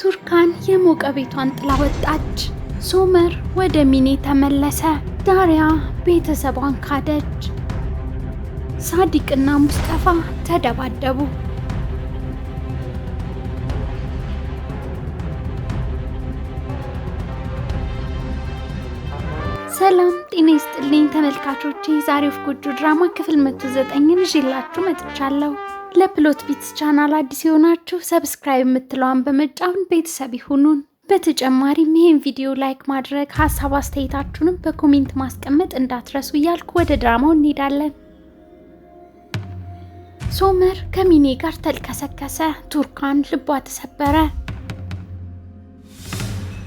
ቱርካን የሞቀ ቤቷን ጥላ ወጣች። ሶመር ወደ ሚኔ ተመለሰ። ዳሪያ ቤተሰቧን ካደች። ሳዲቅና ሙስጠፋ ተደባደቡ። ሰላም ጤና ይስጥልኝ ተመልካቾቼ፣ ዛሬው ጎጆ ድራማ ክፍል 109ን ይዤላችሁ መጥቻለሁ። ለፕሎት ቢትስ ቻናል አዲስ የሆናችሁ subscribe የምትለዋን በመጫን ቤተሰብ ይሁኑን። በተጨማሪም ይህን ቪዲዮ like ማድረግ፣ ሀሳብ አስተያየታችሁንም በ comment ማስቀመጥ እንዳትረሱ እያልኩ ወደ ድራማው እንሄዳለን። ሶመር ከሚኔ ጋር ተልከሰከሰ። ቱርካን ልቧ ተሰበረ።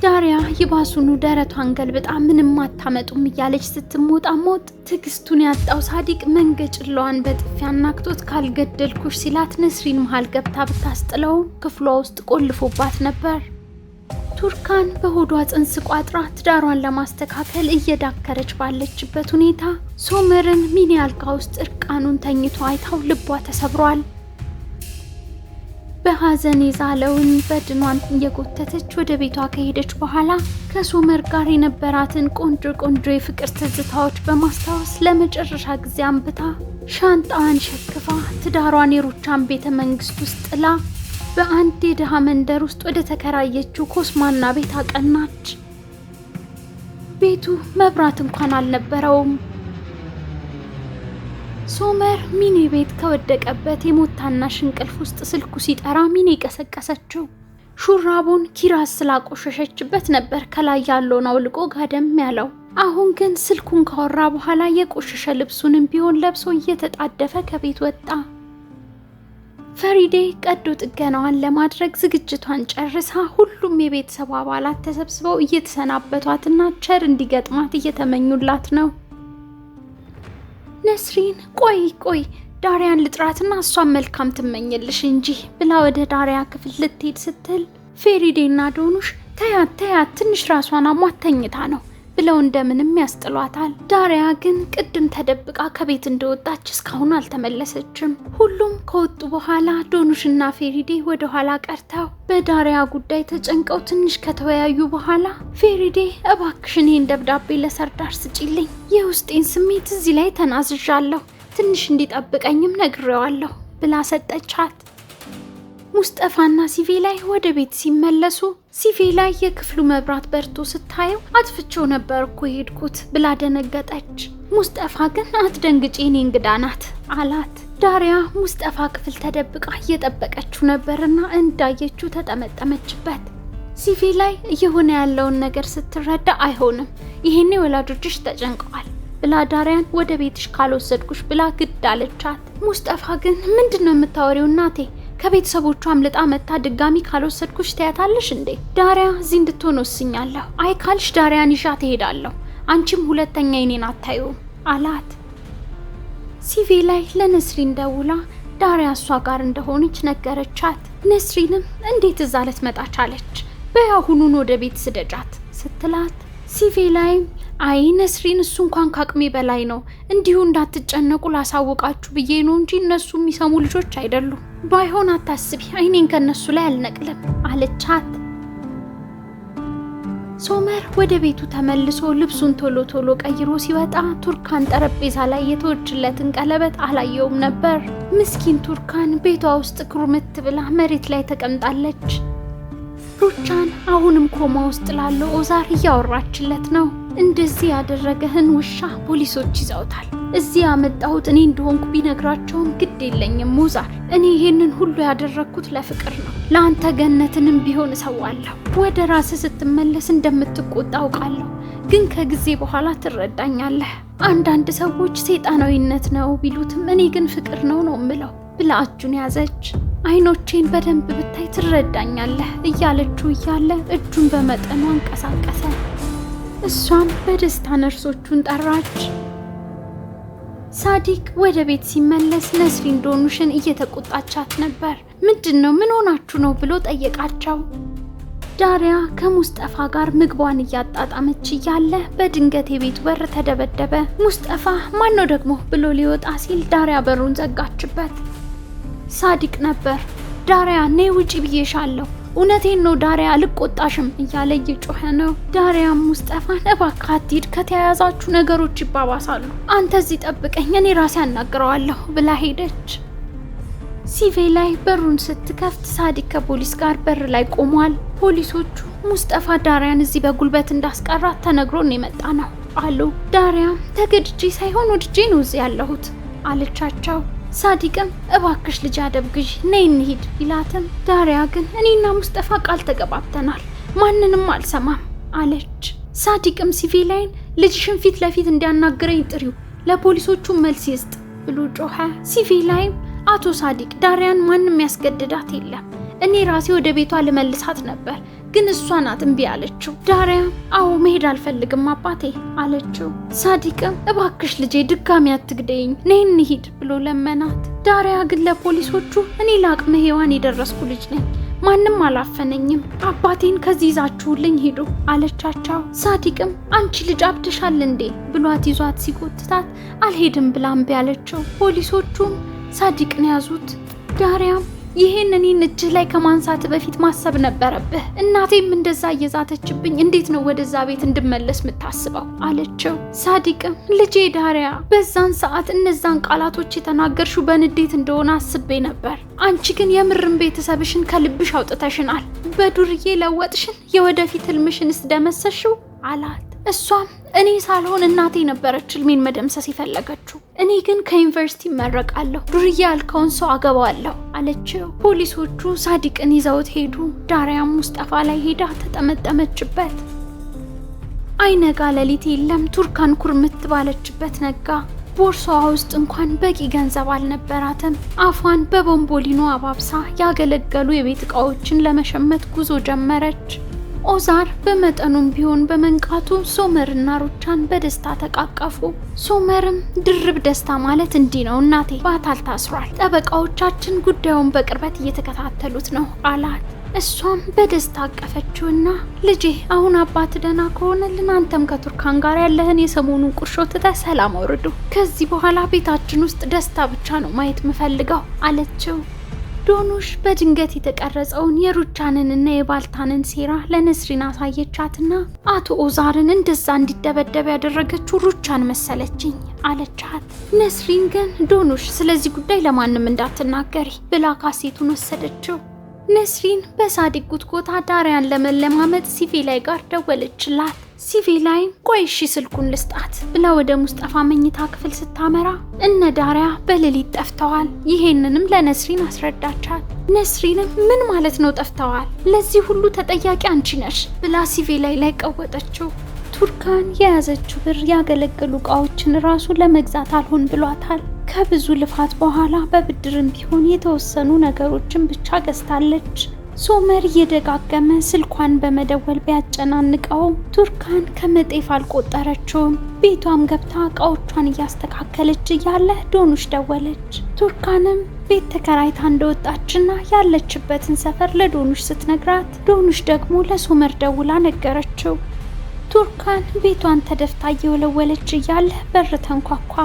ዳሪያ ይባሱኑ ደረቷን ገልብጣ ምንም አታመጡም እያለች ስትሞጣሞጥ ትዕግስቱን ያጣው ሳዲቅ መንገጭላዋን በጥፊ አናግቶት ካልገደልኩሽ ሲላት ነስሪን መሃል ገብታ ብታስጥለው ክፍሏ ውስጥ ቆልፎባት ነበር። ቱርካን በሆዷ ጽንስ ቋጥራ ትዳሯን ለማስተካከል እየዳከረች ባለችበት ሁኔታ ሶመርን ሚኒ አልጋ ውስጥ እርቃኑን ተኝቶ አይታው ልቧ ተሰብሯል። በሐዘን የዛለውን በድኗን እየጎተተች ወደ ቤቷ ከሄደች በኋላ ከሶመር ጋር የነበራትን ቆንጆ ቆንጆ የፍቅር ትዝታዎች በማስታወስ ለመጨረሻ ጊዜ አንብታ ሻንጣዋን ሸክፋ ትዳሯን የሩቻን ቤተ መንግስት ውስጥ ጥላ በአንድ የድሃ መንደር ውስጥ ወደ ተከራየችው ኮስማና ቤት አቀናች። ቤቱ መብራት እንኳን አልነበረውም። ሶመር ሚኔ ቤት ከወደቀበት የሞት ታናሽ እንቅልፍ ውስጥ ስልኩ ሲጠራ ሚኔ ቀሰቀሰችው። ሹራቡን ኪራስ ስላቆሸሸችበት ነበር ከላይ ያለውን አውልቆ ጋደም ያለው። አሁን ግን ስልኩን ካወራ በኋላ የቆሸሸ ልብሱንም ቢሆን ለብሶ እየተጣደፈ ከቤት ወጣ። ፈሪዴ ቀዶ ጥገናዋን ለማድረግ ዝግጅቷን ጨርሳ ሁሉም የቤተሰቡ አባላት ተሰብስበው እየተሰናበቷትና ቸር እንዲገጥማት እየተመኙላት ነው። ነስሪን ቆይ ቆይ ዳሪያን ልጥራትና እሷን መልካም ትመኝልሽ እንጂ ብላ ወደ ዳሪያ ክፍል ልትሄድ ስትል ፌሪዴና ዶኑሽ ተያት ተያት ትንሽ ራሷን አሟት ተኝታ ነው ብለው እንደምንም ያስጥሏታል። ዳሪያ ግን ቅድም ተደብቃ ከቤት እንደወጣች እስካሁን አልተመለሰችም። ሁሉም ከወጡ በኋላ ዶኑሽና ፌሪዴ ወደ ኋላ ቀርተው በዳሪያ ጉዳይ ተጨንቀው ትንሽ ከተወያዩ በኋላ ፌሪዴ እባክሽን ይህን ደብዳቤ ለሰርዳር ስጪልኝ፣ የውስጤን ስሜት እዚህ ላይ ተናዝዣለሁ፣ ትንሽ እንዲጠብቀኝም ነግሬዋለሁ ብላ ሰጠቻት። ሙስጠፋና ሲቬ ላይ ወደ ቤት ሲመለሱ ሲቬ ላይ የክፍሉ መብራት በርቶ ስታየው አጥፍቼው ነበር እኮ የሄድኩት ብላ ደነገጠች። ሙስጠፋ ግን አትደንግጪ፣ የኔ እንግዳ ናት አላት። ዳሪያ ሙስጠፋ ክፍል ተደብቃ እየጠበቀችው ነበርና እንዳየችው ተጠመጠመችበት። ሲቬ ላይ እየሆነ ያለውን ነገር ስትረዳ አይሆንም፣ ይሄኔ ወላጆችሽ ተጨንቀዋል ብላ ዳሪያን ወደ ቤትሽ ካልወሰድኩሽ ብላ ግድ አለቻት። ሙስጠፋ ግን ምንድን ነው የምታወሪው እናቴ ከቤተሰቦቿ አምልጣ መታ ድጋሚ ካልወሰድኩሽ ትያታለሽ እንዴ? ዳሪያ እዚህ እንድትሆን ወስኛለሁ። አይ ካልሽ ዳሪያን ይዣ ትሄዳለሁ። አንቺም ሁለተኛ የኔን አታዩም አላት። ሲቬ ላይ ለነስሪን ደውላ ዳሪያ እሷ ጋር እንደሆነች ነገረቻት። ነስሪንም እንዴት እዛ ልትመጣ ቻለች? በያሁኑን ወደ ቤት ስደጃት ስትላት ሲቬ ላይም አይ ነስሪን እሱ እንኳን ካቅሜ በላይ ነው፣ እንዲሁ እንዳትጨነቁ ላሳውቃችሁ ብዬ ነው እንጂ እነሱ የሚሰሙ ልጆች አይደሉም። ባይሆን አታስቢ፣ አይኔን ከነሱ ላይ አልነቅልም አለቻት። ሶመር ወደ ቤቱ ተመልሶ ልብሱን ቶሎ ቶሎ ቀይሮ ሲወጣ ቱርካን ጠረጴዛ ላይ የተወችለትን ቀለበት አላየውም ነበር። ምስኪን ቱርካን ቤቷ ውስጥ ክሩምት ብላ መሬት ላይ ተቀምጣለች። ሩቻን አሁንም ኮማ ውስጥ ላለው ኦዛር እያወራችለት ነው። እንደዚህ ያደረገህን ውሻ ፖሊሶች ይዘውታል። እዚህ ያመጣሁት እኔ እንደሆንኩ ቢነግራቸውም ግድ የለኝም ኦዛር፣ እኔ ይሄንን ሁሉ ያደረግኩት ለፍቅር ነው። ለአንተ ገነትንም ቢሆን እሰዋለሁ። ወደ ራስህ ስትመለስ እንደምትቆጣ አውቃለሁ፣ ግን ከጊዜ በኋላ ትረዳኛለህ። አንዳንድ ሰዎች ሰይጣናዊነት ነው ቢሉትም እኔ ግን ፍቅር ነው ነው እምለው ብላ እጁን ያዘች። አይኖቼን በደንብ ብታይ ትረዳኛለህ እያለችው እያለ እጁን በመጠኑ አንቀሳቀሰ። እሷም በደስታ ነርሶቹን ጠራች። ሳዲቅ ወደ ቤት ሲመለስ ነስሪን ዶኑሽን እየተቆጣቻት ነበር። ምንድን ነው ምን ሆናችሁ ነው ብሎ ጠየቃቸው። ዳሪያ ከሙስጠፋ ጋር ምግቧን እያጣጣመች እያለ በድንገት የቤቱ በር ተደበደበ። ሙስጠፋ ማን ነው ደግሞ ብሎ ሊወጣ ሲል ዳሪያ በሩን ዘጋችበት። ሳዲቅ ነበር። ዳሪያ ነይ ውጪ ብዬሻለሁ፣ እውነቴን ነው ዳሪያ አልቆጣሽም እያለ እየጮኸ ነው። ዳሪያም ሙስጠፋን እባክህ አትሂድ፣ ከተያያዛችሁ ነገሮች ይባባሳሉ። አንተ እዚህ ጠብቀኝ፣ እኔ ራሴ አናግረዋለሁ ብላ ሄደች። ሲቬ ላይ በሩን ስትከፍት ሳዲቅ ከፖሊስ ጋር በር ላይ ቆሟል። ፖሊሶቹ ሙስጠፋ ዳሪያን እዚህ በጉልበት እንዳስቀራት ተነግሮን የመጣ ነው አሉ። ዳሪያም ተገድጄ ሳይሆን ወድጄ ነው እዚህ ያለሁት አለቻቸው። ሳዲቅም እባክሽ ልጅ አደብ ግዢ፣ ነይ እንሂድ ቢላትም ዳሪያ ግን እኔና ሙስጠፋ ቃል ተገባብተናል፣ ማንንም አልሰማም አለች። ሳዲቅም ሲቪላይን ልጅሽን ፊት ለፊት እንዲያናግረኝ ጥሪው፣ ለፖሊሶቹ መልስ ይስጥ ብሎ ጮኸ። ሲቪላይም አቶ ሳዲቅ ዳሪያን ማንም ያስገድዳት የለም፣ እኔ ራሴ ወደ ቤቷ ልመልሳት ነበር፣ ግን እሷ ናት እምቢ አለችው። ዳሪያም አዎ መሄድ አልፈልግም አባቴ አለችው። ሳዲቅም እባክሽ ልጄ ድጋሚ አትግደይኝ፣ ነይ እንሂድ ብሎ ለመናት። ዳሪያ ግን ለፖሊሶቹ እኔ ለአቅመ ሔዋን የደረስኩ ልጅ ነኝ፣ ማንም አላፈነኝም፣ አባቴን ከዚህ ይዛችሁልኝ ሂዱ አለቻቸው። ሳዲቅም አንቺ ልጅ አብድሻል እንዴ ብሏት ይዟት ሲጎትታት አልሄድም ብላ እምቢ አለችው። ፖሊሶቹም ሳዲቅን ያዙት። ዳሪያም ይሄን እኔን እጅህ ላይ ከማንሳት በፊት ማሰብ ነበረብህ። እናቴም እንደዛ እየዛተችብኝ እንዴት ነው ወደዛ ቤት እንድመለስ ምታስበው አለችው። ሳዲቅም ልጄ ዳሪያ፣ በዛን ሰዓት እነዛን ቃላቶች የተናገርሽው በንዴት እንደሆነ አስቤ ነበር። አንቺ ግን የምርም ቤተሰብሽን ከልብሽ አውጥተሽናል። በዱርዬ ለወጥሽን፣ የወደፊት ህልምሽንስ ደመሰሽው አላት። እሷም እኔ ሳልሆን እናቴ ነበረች ህልሜን መደምሰስ የፈለገችው። እኔ ግን ከዩኒቨርሲቲ እመረቃለሁ፣ ዱርዬ ያልከውን ሰው አገባዋለሁ አለችው። ፖሊሶቹ ሳዲቅን ይዘውት ሄዱ። ዳሪያም ሙስጠፋ ላይ ሄዳ ተጠመጠመችበት። አይነጋ ሌሊት የለም። ቱርካን ኩርምት ባለችበት ነጋ። ቦርሳዋ ውስጥ እንኳን በቂ ገንዘብ አልነበራትም። አፏን በቦምቦሊኖ አባብሳ ያገለገሉ የቤት እቃዎችን ለመሸመት ጉዞ ጀመረች። ኦዛር በመጠኑም ቢሆን በመንቃቱ ሶመርና ሩቻን በደስታ ተቃቀፉ። ሶመርም ድርብ ደስታ ማለት እንዲህ ነው እናቴ፣ ባታል ታስሯል፣ ጠበቃዎቻችን ጉዳዩን በቅርበት እየተከታተሉት ነው አላት። እሷም በደስታ አቀፈችውና ልጄ አሁን አባት ደህና ከሆነልን አንተም ከቱርካን ጋር ያለህን የሰሞኑን ቁርሾ ትተህ ሰላም አውርዱ። ከዚህ በኋላ ቤታችን ውስጥ ደስታ ብቻ ነው ማየት ምፈልገው አለችው። ዶኑሽ በድንገት የተቀረጸውን የሩቻንንና የባልታንን ሴራ ለነስሪን አሳየቻትና አቶ ኦዛርን እንደዛ እንዲደበደብ ያደረገችው ሩቻን መሰለችኝ አለቻት። ነስሪን ግን ዶኑሽ ስለዚህ ጉዳይ ለማንም እንዳትናገሪ ብላ ካሴቱን ወሰደችው። ነስሪን በሳዲቅ ጉትጎታ ዳሪያን ለመለማመጥ ሲቪላይ ጋር ደወለችላት። ሲቪላይም ቆይ እሺ ስልኩን ልስጣት ብላ ወደ ሙስጠፋ መኝታ ክፍል ስታመራ እነ ዳሪያ በሌሊት ጠፍተዋል። ይሄንንም ለነስሪን አስረዳቻት። ነስሪንም ምን ማለት ነው ጠፍተዋል? ለዚህ ሁሉ ተጠያቂ አንቺ ነሽ ብላ ሲቪላይ ላይ ቀወጠችው። ቱርካን የያዘችው ብር ያገለገሉ እቃዎችን ራሱ ለመግዛት አልሆን ብሏታል። ከብዙ ልፋት በኋላ በብድርም ቢሆን የተወሰኑ ነገሮችን ብቻ ገዝታለች። ሶመር እየደጋገመ ስልኳን በመደወል ቢያጨናንቀውም ቱርካን ከመጤፍ አልቆጠረችውም። ቤቷም ገብታ እቃዎቿን እያስተካከለች እያለ ዶኑሽ ደወለች። ቱርካንም ቤት ተከራይታ እንደወጣችና ያለችበትን ሰፈር ለዶኑሽ ስትነግራት ዶኑሽ ደግሞ ለሶመር ደውላ ነገረችው። ቱርካን ቤቷን ተደፍታ እየወለወለች እያለ በር ተንኳኳ።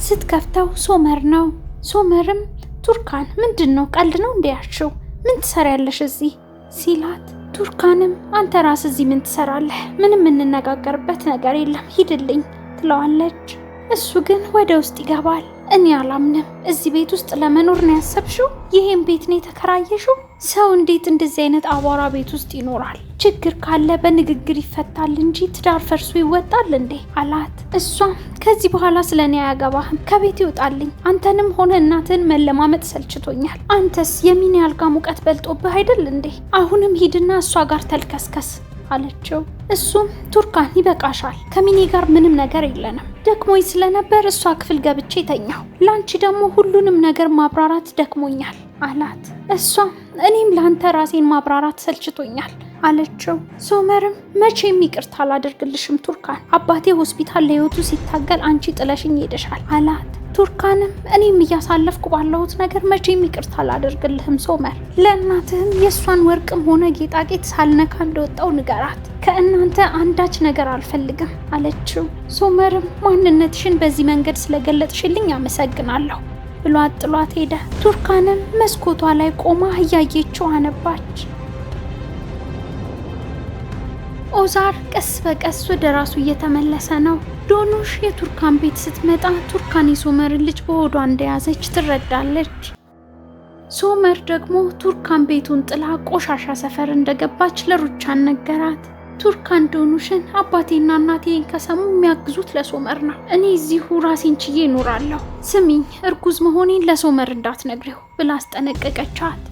ስትከፍተው ሶመር ነው። ሶመርም ቱርካን ምንድን ነው? ቀልድ ነው እንዴ ያልሽው? ምን ትሰሪያለሽ እዚህ ሲላት፣ ቱርካንም አንተ ራስ እዚህ ምን ትሰራለህ? ምንም የምንነጋገርበት ነገር የለም ሂድልኝ ትለዋለች። እሱ ግን ወደ ውስጥ ይገባል። እኔ አላምንም። እዚህ ቤት ውስጥ ለመኖር ነው ያሰብሽው? ይሄን ቤት ነው የተከራየሽው? ሰው እንዴት እንደዚህ አይነት አቧራ ቤት ውስጥ ይኖራል? ችግር ካለ በንግግር ይፈታል እንጂ ትዳር ፈርሶ ይወጣል እንዴ አላት። እሷም ከዚህ በኋላ ስለ እኔ አያገባህም፣ ከቤት ይውጣልኝ። አንተንም ሆነ እናትህን መለማመጥ ሰልችቶኛል። አንተስ የሚኒ አልጋ ሙቀት በልጦብህ አይደል እንዴ? አሁንም ሂድና እሷ ጋር ተልከስከስ አለችው። እሱም ቱርካን ይበቃሻል፣ ከሚኒ ጋር ምንም ነገር የለንም። ደክሞኝ ስለነበር እሷ ክፍል ገብቼ ተኛሁ። ላንቺ ደግሞ ሁሉንም ነገር ማብራራት ደክሞኛል አላት። እሷም እኔም ለአንተ ራሴን ማብራራት ሰልችቶኛል አለችው። ሶመርም መቼም ይቅርታ አላደርግልሽም ቱርካን፣ አባቴ ሆስፒታል ለህይወቱ ሲታገል አንቺ ጥለሽኝ ሄደሻል አላት። ቱርካንም እኔም እያሳለፍኩ ባለሁት ነገር መቼም ይቅርታ አላደርግልህም ሶመር፣ ለእናትህም የእሷን ወርቅም ሆነ ጌጣጌጥ ሳልነካ እንደወጣው ንገራት፣ ከእናንተ አንዳች ነገር አልፈልግም አለችው። ሶመርም ማንነትሽን በዚህ መንገድ ስለገለጥሽልኝ አመሰግናለሁ ብሏት ጥሏት ሄደ። ቱርካንም መስኮቷ ላይ ቆማ እያየችው አነባች። ኦዛር ቀስ በቀስ ወደ ራሱ እየተመለሰ ነው። ዶኑሽ የቱርካን ቤት ስትመጣ ቱርካን የሶመርን ልጅ በሆዷ እንደያዘች ትረዳለች። ሶመር ደግሞ ቱርካን ቤቱን ጥላ ቆሻሻ ሰፈር እንደገባች ለሩቻን ነገራት። ቱርካን ዶኑሽን አባቴና እናቴን ከሰሙ የሚያግዙት ለሶመር ነው፣ እኔ እዚሁ ራሴን ችዬ እኖራለሁ፣ ስሚኝ እርጉዝ መሆኔን ለሶመር እንዳትነግሪው ብላ አስጠነቀቀቻት።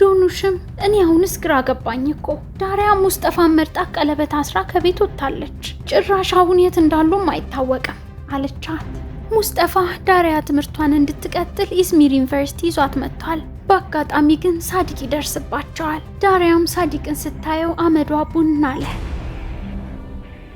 ዶኑሽም እኔ አሁንስ ግራ ገባኝ እኮ ዳሪያ ሙስጠፋን መርጣ ቀለበት አስራ ከቤት ወጥታለች፣ ጭራሽ አሁን የት እንዳሉም አይታወቅም አለቻት። ሙስጠፋ ዳሪያ ትምህርቷን እንድትቀጥል ኢዝሚር ዩኒቨርሲቲ ይዟት መጥቷል። በአጋጣሚ ግን ሳዲቅ ይደርስባቸዋል። ዳሪያም ሳዲቅን ስታየው አመዷ ቡን አለ።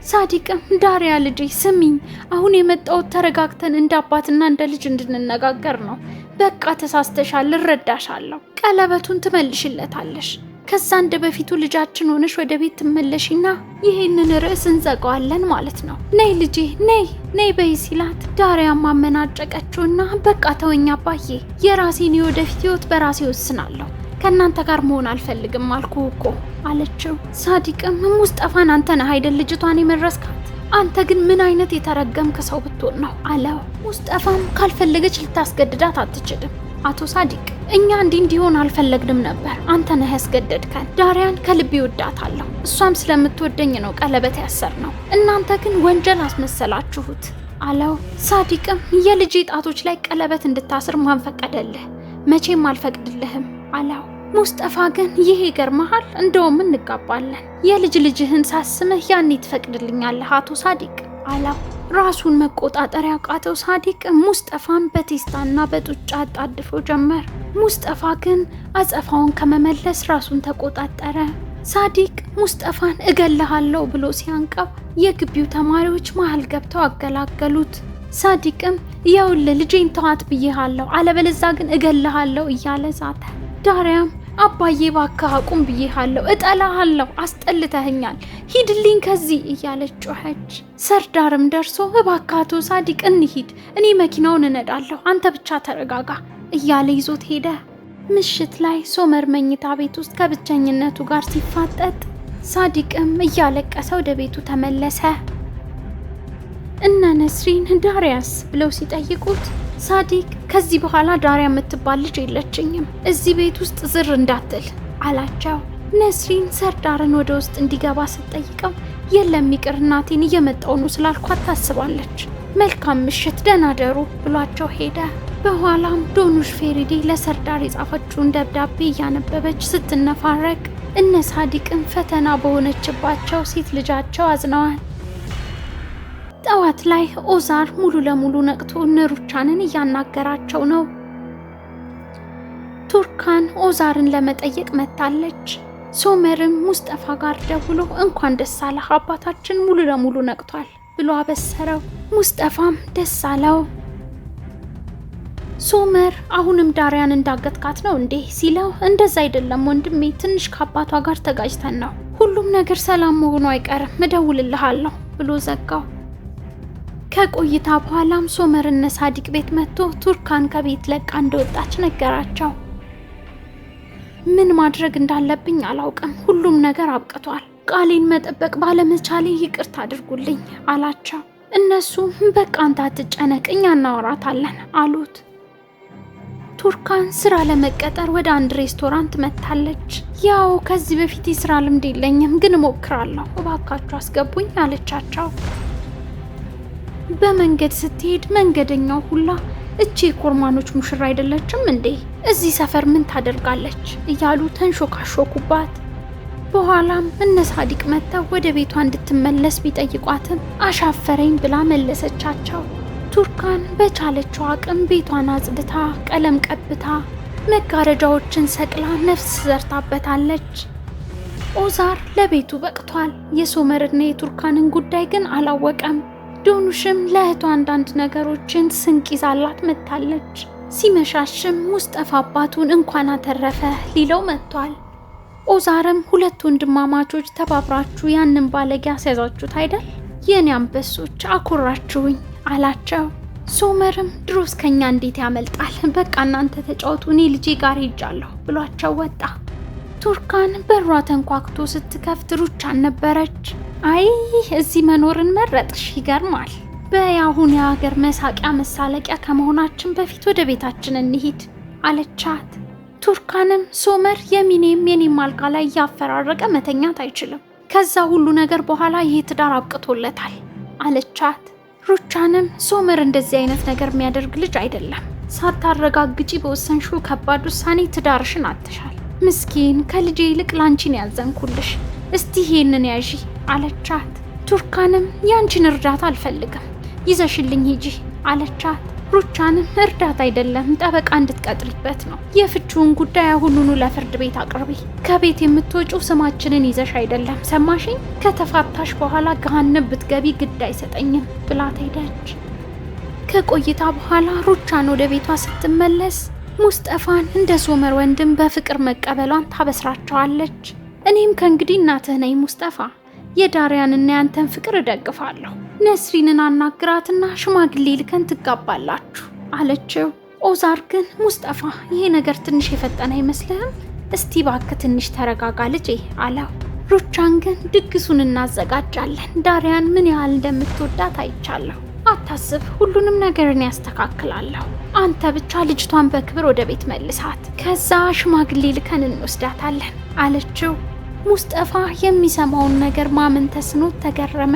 ሳዲቅም ዳሪያ ልጄ ስሚኝ፣ አሁን የመጣሁት ተረጋግተን እንደ አባትና እንደ ልጅ እንድንነጋገር ነው። በቃ ተሳስተሻል፣ እረዳሻለሁ። ቀለበቱን ትመልሽለታለሽ። ከዛ እንደ በፊቱ ልጃችን ሆነሽ ወደ ቤት ትመለሺና ይህንን ርዕስ እንዘጋዋለን ማለት ነው። ነይ ልጄ ነይ ነይ በይ ሲላት ዳሪያም አመናጨቀችውና በቃ ተወኝ አባዬ፣ የራሴን የወደፊት ህይወት በራሴ ወስናለሁ፣ ከእናንተ ጋር መሆን አልፈልግም አልኩ እኮ አለችው። ሳዲቅም ሙስጠፋን አንተ ነህ አይደል ልጅቷን የመረስካት? አንተ ግን ምን አይነት የተረገምክ ሰው ብትሆን ነው አለው። ሙስጠፋም ካልፈለገች ልታስገድዳት አትችልም አቶ ሳዲቅ፣ እኛ እንዲህ እንዲሆን አልፈለግንም ነበር፣ አንተ ነህ ያስገደድከን። ዳሪያን ከልቤ እወዳታለሁ፣ እሷም ስለምትወደኝ ነው ቀለበት ያሰርነው። እናንተ ግን ወንጀል አስመሰላችሁት አለው። ሳዲቅም የልጄ ጣቶች ላይ ቀለበት እንድታስር ማን ፈቀደልህ? መቼም አልፈቅድልህም አለው። ሙስጠፋ ግን ይሄ ይገርመሃል፣ እንደውም እንጋባለን፣ የልጅ ልጅህን ሳስምህ ያኔ ትፈቅድልኛለህ አቶ ሳዲቅ አለው። ራሱን መቆጣጠር ያቃተው ሳዲቅ ሙስጠፋን በቴስታና በጡጫ አጣድፎ ጀመር። ሙስጠፋ ግን አጸፋውን ከመመለስ ራሱን ተቆጣጠረ። ሳዲቅ ሙስጠፋን እገልሃለሁ ብሎ ሲያንቀው የግቢው ተማሪዎች መሀል ገብተው አገላገሉት። ሳዲቅም ይኸውልህ ልጄን ተዋት ብዬሃለሁ፣ አለበለዛ ግን እገልሃለሁ እያለ ዛተ። ዳሪያም አባዬ እባክህ አቁም ብዬሃለሁ፣ እጠላሃለሁ፣ አስጠልተኸኛል፣ ሂድልኝ ከዚህ እያለች ጮኸች። ሰርዳርም ደርሶ እባክህ አቶ ሳዲቅ እንሂድ፣ እኔ መኪናውን እነዳለሁ፣ አንተ ብቻ ተረጋጋ እያለ ይዞት ሄደ። ምሽት ላይ ሶመር መኝታ ቤት ውስጥ ከብቸኝነቱ ጋር ሲፋጠጥ ሳዲቅም እያለቀሰ ወደ ቤቱ ተመለሰ። እነ ነስሪን ዳሪያስ ብለው ሲጠይቁት ሳዲቅ ከዚህ በኋላ ዳሪያ የምትባል ልጅ የለችኝም፣ እዚህ ቤት ውስጥ ዝር እንዳትል አላቸው። ነስሪን ሰርዳርን ወደ ውስጥ እንዲገባ ስትጠይቀው የለም ይቅር እናቴን እየመጣው ነው ስላልኳት ታስባለች፣ መልካም ምሽት ደህና ደሩ ብሏቸው ሄደ። በኋላም ዶኑሽ ፌሪዴ ለሰርዳር የጻፈችውን ደብዳቤ እያነበበች ስትነፋረቅ እነ ሳዲቅን ፈተና በሆነችባቸው ሴት ልጃቸው አዝነዋል። ጠዋት ላይ ኦዛር ሙሉ ለሙሉ ነቅቶ እነ ሩቻንን እያናገራቸው ነው። ቱርካን ኦዛርን ለመጠየቅ መጥታለች። ሶመርም ሙስጠፋ ጋር ደውሎ እንኳን ደስ አለህ አባታችን ሙሉ ለሙሉ ነቅቷል ብሎ አበሰረው። ሙስጠፋም ደስ አለው። ሶመር አሁንም ዳሪያን እንዳገትካት ነው እንዴ ሲለው፣ እንደዛ አይደለም ወንድሜ፣ ትንሽ ከአባቷ ጋር ተጋጭተን ነው። ሁሉም ነገር ሰላም መሆኑ አይቀርም፣ እደውልልሃለሁ ብሎ ዘጋው። ከቆይታ በኋላም ሶመር እነ ሳዲቅ ቤት መጥቶ ቱርካን ከቤት ለቃ እንደወጣች ነገራቸው። ምን ማድረግ እንዳለብኝ አላውቅም፣ ሁሉም ነገር አብቅቷል፣ ቃሌን መጠበቅ ባለመቻሌ ይቅርታ አድርጉልኝ አላቸው። እነሱ በቃ አንተ አትጨነቅ፣ እኛ እናወራታለን አሉት። ቱርካን ስራ ለመቀጠር ወደ አንድ ሬስቶራንት መጥታለች። ያው ከዚህ በፊት የስራ ልምድ የለኝም ግን እሞክራለሁ፣ እባካችሁ አስገቡኝ አለቻቸው። በመንገድ ስትሄድ መንገደኛው ሁላ እቺ የኮርማኖች ሙሽራ አይደለችም እንዴ? እዚህ ሰፈር ምን ታደርጋለች? እያሉ ተንሾካሾኩባት። በኋላም እነ ሳዲቅ መጥተው ወደ ቤቷ እንድትመለስ ቢጠይቋትም አሻፈረኝ ብላ መለሰቻቸው። ቱርካን በቻለችው አቅም ቤቷን አጽድታ ቀለም ቀብታ መጋረጃዎችን ሰቅላ ነፍስ ዘርታበታለች። ኦዛር ለቤቱ በቅቷል። የሶመርና የቱርካንን ጉዳይ ግን አላወቀም። ዶኑሽም ለእህቷ አንዳንድ ነገሮችን ስንቅ ይዛላት መጥታለች። ሲመሻሽም ሙስጠፋ አባቱን እንኳን አተረፈ ሊለው መጥቷል። ኦዛርም ሁለት ወንድማማቾች ተባብራችሁ ያንን ባለጌ አስያዛችሁት አይደል? የኔ አንበሶች አኮራችሁኝ አላቸው። ሶመርም ድሮስ ከኛ እንዴት ያመልጣል? በቃ እናንተ ተጫወቱ፣ እኔ ልጄ ጋር ሄጃለሁ ብሏቸው ወጣ። ቱርካን በሯ ተንኳክቶ ስትከፍት ሩቻን ነበረች። አይ እዚህ መኖርን መረጥሽ፣ ይገርማል። በይ አሁን የሀገር መሳቂያ መሳለቂያ ከመሆናችን በፊት ወደ ቤታችን እንሂድ አለቻት። ቱርካንም ሶመር የሚኔም የኔም አልጋ ላይ እያፈራረቀ መተኛት አይችልም፣ ከዛ ሁሉ ነገር በኋላ ይሄ ትዳር አብቅቶለታል አለቻት። ሩቻንም ሶመር እንደዚህ አይነት ነገር የሚያደርግ ልጅ አይደለም፣ ሳታረጋግጪ በወሰንሽው ከባድ ውሳኔ ትዳርሽን አጥተሻል። ምስኪን ከልጄ ይልቅ ላንቺን ያዘንኩልሽ፣ እስቲ ይሄንን ያዢ አለቻት። ቱርካንም ያንቺን እርዳታ አልፈልግም፣ ይዘሽልኝ ሂጂ አለቻት። ሩቻንም እርዳታ አይደለም ጠበቃ እንድትቀጥሪበት ነው። የፍቺውን ጉዳይ አሁኑኑ ለፍርድ ቤት አቅርቢ። ከቤት የምትወጪው ስማችንን ይዘሽ አይደለም፣ ሰማሽኝ? ከተፋታሽ በኋላ ገሃነም ብትገቢ ግድ አይሰጠኝም ብላት ሄደች። ከቆይታ በኋላ ሩቻን ወደ ቤቷ ስትመለስ ሙስጠፋን እንደ ሶመር ወንድም በፍቅር መቀበሏን ታበስራቸዋለች። እኔም ከእንግዲህ እናትህ ነኝ ሙስጠፋ፣ የዳሪያንና ያንተን ፍቅር እደግፋለሁ። ነስሪንን አናግራትና ሽማግሌ ልከን ትጋባላችሁ አለችው። ኦዛር ግን ሙስጠፋ ይሄ ነገር ትንሽ የፈጠነ አይመስልህም? እስቲ እባክህ ትንሽ ተረጋጋ ልጄ አለው። ሩቻን ግን ድግሱን እናዘጋጃለን፣ ዳሪያን ምን ያህል እንደምትወዳት አይቻለሁ። አታስብ፣ ሁሉንም ነገር እኔ ያስተካክላለሁ። አንተ ብቻ ልጅቷን በክብር ወደ ቤት መልሳት፣ ከዛ ሽማግሌ ልከን እንወስዳታለን አለችው። ሙስጠፋ የሚሰማውን ነገር ማመን ተስኖት ተገረመ።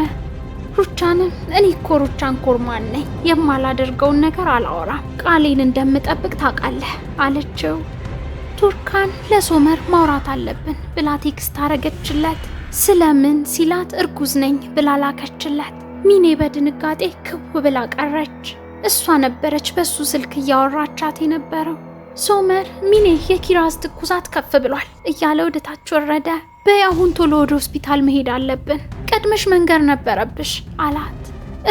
ሩቻንም እኔ እኮ ሩቻን ኮርማን ነኝ፣ የማላደርገውን ነገር አላወራም፣ ቃሌን እንደምጠብቅ ታውቃለህ አለችው። ቱርካን ለሶመር ማውራት አለብን ብላ text አረገችለት። ስለምን ሲላት እርጉዝ ነኝ ብላ ላከችለት። ሚኔ በድንጋጤ ክው ብላ ቀረች። እሷ ነበረች በሱ ስልክ እያወራቻት የነበረው። ሶመር ሚኔ የኪራዝ ትኩሳት ከፍ ብሏል እያለ ወደ ታች ወረደ። በይ አሁን ቶሎ ወደ ሆስፒታል መሄድ አለብን፣ ቀድመሽ መንገር ነበረብሽ አላት።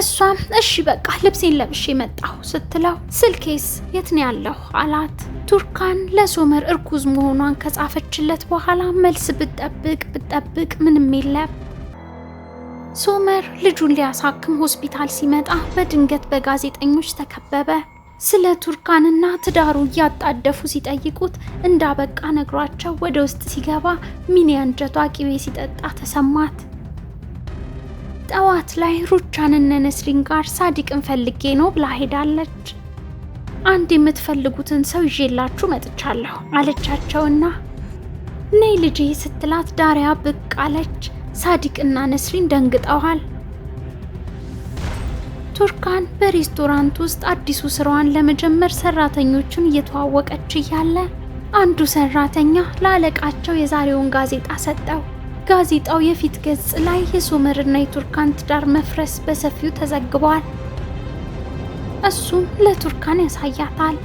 እሷም እሺ በቃ ልብሴን ለብሼ መጣሁ ስትለው ስልኬስ የት ነው ያለው አላት። ቱርካን ለሶመር እርጉዝ መሆኗን ከጻፈችለት በኋላ መልስ ብትጠብቅ ብትጠብቅ ምንም የለም። ሶመር ልጁን ሊያሳክም ሆስፒታል ሲመጣ በድንገት በጋዜጠኞች ተከበበ። ስለ ቱርካንና ትዳሩ እያጣደፉ ሲጠይቁት እንዳበቃ ነግሯቸው ወደ ውስጥ ሲገባ ሚኒ አንጀቷ ቅቤ ሲጠጣ ተሰማት። ጠዋት ላይ ሩቻን እነ ነስሪን ጋር ሳዲቅን ፈልጌ ነው ብላ ሄዳለች። አንድ የምትፈልጉትን ሰው ይዤላችሁ መጥቻለሁ አለቻቸውና ነይ ልጄ ስትላት ዳሪያ ብቅ አለች። ሳዲቅና ነስሪን ደንግጠዋል። ቱርካን በሬስቶራንት ውስጥ አዲሱ ስራዋን ለመጀመር ሰራተኞቹን እየተዋወቀች እያለ አንዱ ሰራተኛ ለአለቃቸው የዛሬውን ጋዜጣ ሰጠው። ጋዜጣው የፊት ገጽ ላይ የሶመርና የቱርካን ትዳር መፍረስ በሰፊው ተዘግቧል። እሱም ለቱርካን ያሳያታል።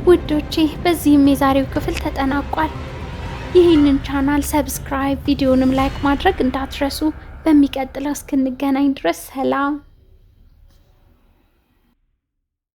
ውዶቼ በዚህም የዛሬው ክፍል ተጠናቋል። ይህንን ቻናል subscribe፣ ቪዲዮንም like ማድረግ እንዳትረሱ። በሚቀጥለው እስክንገናኝ ድረስ ሰላም።